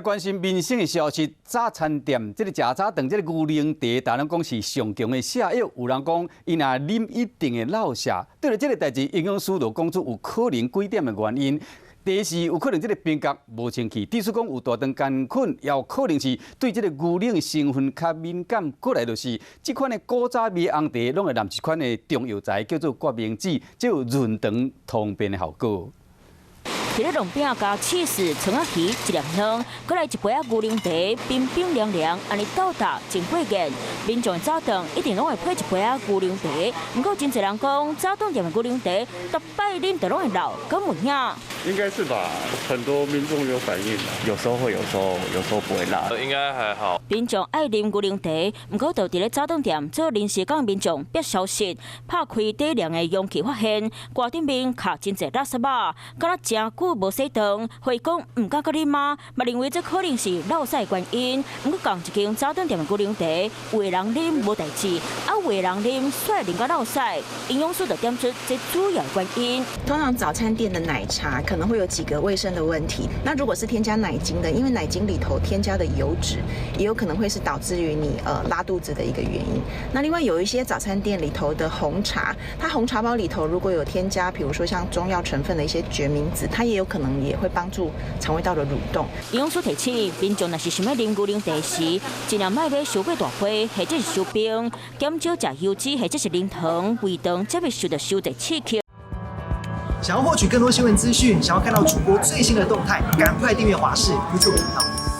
關心民生的消息，早餐店這個食早頓這個牛奶茶，大人講是上強的瀉藥，有人講伊若啉一定會落瀉。對著這個代誌，營養師就講出有可能幾點的原因。第一是有可能這個冰角無清氣，第四講有大腸桿菌，也有可能是對這個牛奶的成分較敏感。過來就是這款的古早味紅茶，攏會摠一款的中藥材叫做決明子，這有潤腸通便的效果。佇咧弄餅佮起司、蔥仔魚一粒卵，閣來一杯仔牛奶茶，冰冰涼涼，按呢鬥搭真過癮。民眾早頓一定攏會配一杯仔牛奶茶，毋過真濟人講早頓店的牛奶茶，逐擺啉就攏會漏，敢有影？應該是吧，很多民眾有反應，有時候會，有時候不會辣。應該還好。民眾愛啉牛奶茶，毋過就佇咧早頓店做臨時工的民眾必消息，拍開底涼的容器，發現鍋頂面卡真濟垃圾仔，敢若誠久無洗腸，會講毋敢閣啉嗎？嘛認為這可能是落屎的原因。毋過仝一間早頓店的牛奶茶，有的人啉無代誌，啊有的人啉煞啉甲落屎。營養師就點出這主要原因。通常早餐店的奶茶可能會有幾個衛生的問題。那如果是添加奶精的，因為奶精裡頭添加的油脂，也有可能會是導致於你拉肚子的一個原因。那另外有一些早餐店裡頭的紅茶，它紅茶包裡頭如果有添加，比如說像中藥成分的一些決明子，它也有可能也會幫助腸胃道的蠕動。營養師提醒民眾，若是想欲啉牛奶茶時，盡量莫買傷過大杯，或者是傷冰，減少食油脂或者是零糖，胃腸才袂受到傷濟刺激。想要獲取更多新聞資訊，想要看到主播最新的動態，趕快訂閱華視 YouTube 頻道。